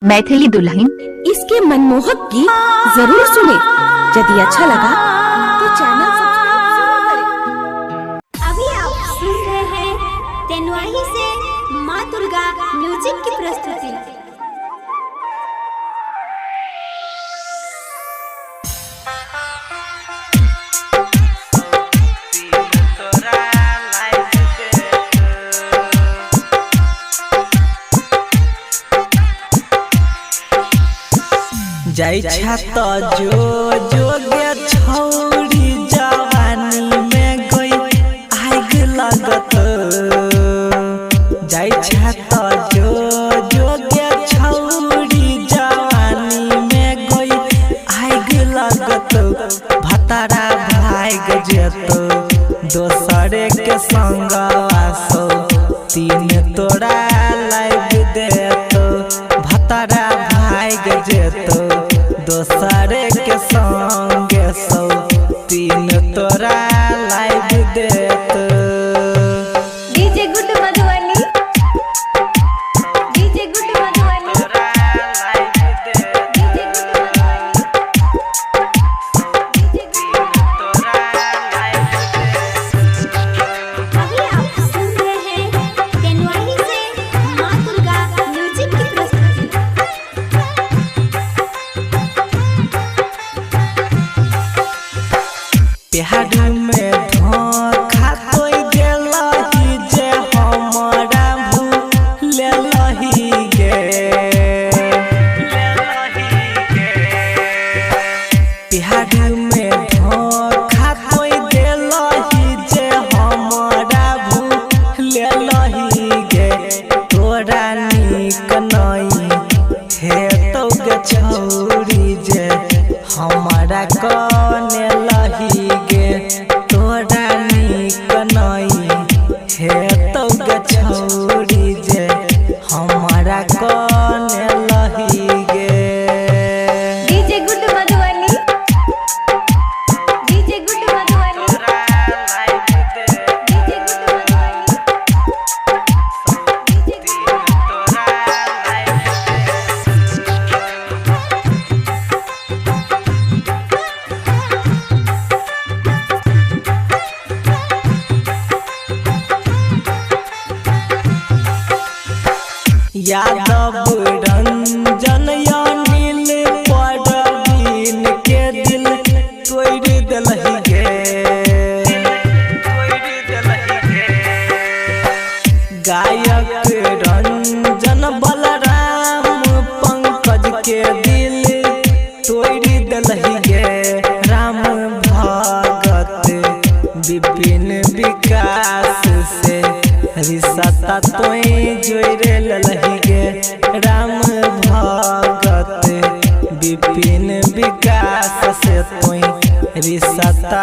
मैथिली दुल्हन। इसके मनमोहक गीत जरूर सुने। यदि अच्छा लगा तो चैनल सब्सक्राइब जरूर करें। अभी आप सुन रहे हैं तेनवाही से माँ दुर्गा म्यूजिक की प्रस्तुति। जाइ छा त जो जोगे छौरी जवानी में गई आग लागत। जाइ छा त जो जोगे छौरी जवानी में गई आग लागत। भतारा भाग जेतो दोसरे के संग आसो तीन तोरा लाइव देतो। भतारा भाग जेतो दोसरे के संगे सौ तीन तोरा लाइव देतो। DJ good Madhubani, DJ good Madhubani, DJ good Madhubani, DJ good. अभी आप सुन रहे हैं तेनवाही से माँ दुर्गा म्यूजिक की प्रस्तुति। प्यार में धोखा तोय देलही जे हमरा भूलेलही गे। प्यार में धोखा तोय देलही जे हमरा भूलेलही गे। तोरा नीक नहीं हेतौ गे छौरी जे हमरा कने लही गे। तोरा नीक नहीं हेतौ गे छौरी जे हमरा कने लही गे। DJ good Madhubani, DJ good Madhubani, DJ good Madhubani, DJ good. Yadav Ranjan Anil Parveen के दिल तोड़ देलही गे। गायक रंजन बलराम पंकज के दिल तोड़ देलही गे। राम भगत विपिन विकास से रिश्ता तोय जोड़ लेलही गे। राम भगत विपिन विकास से तोय रिश्ता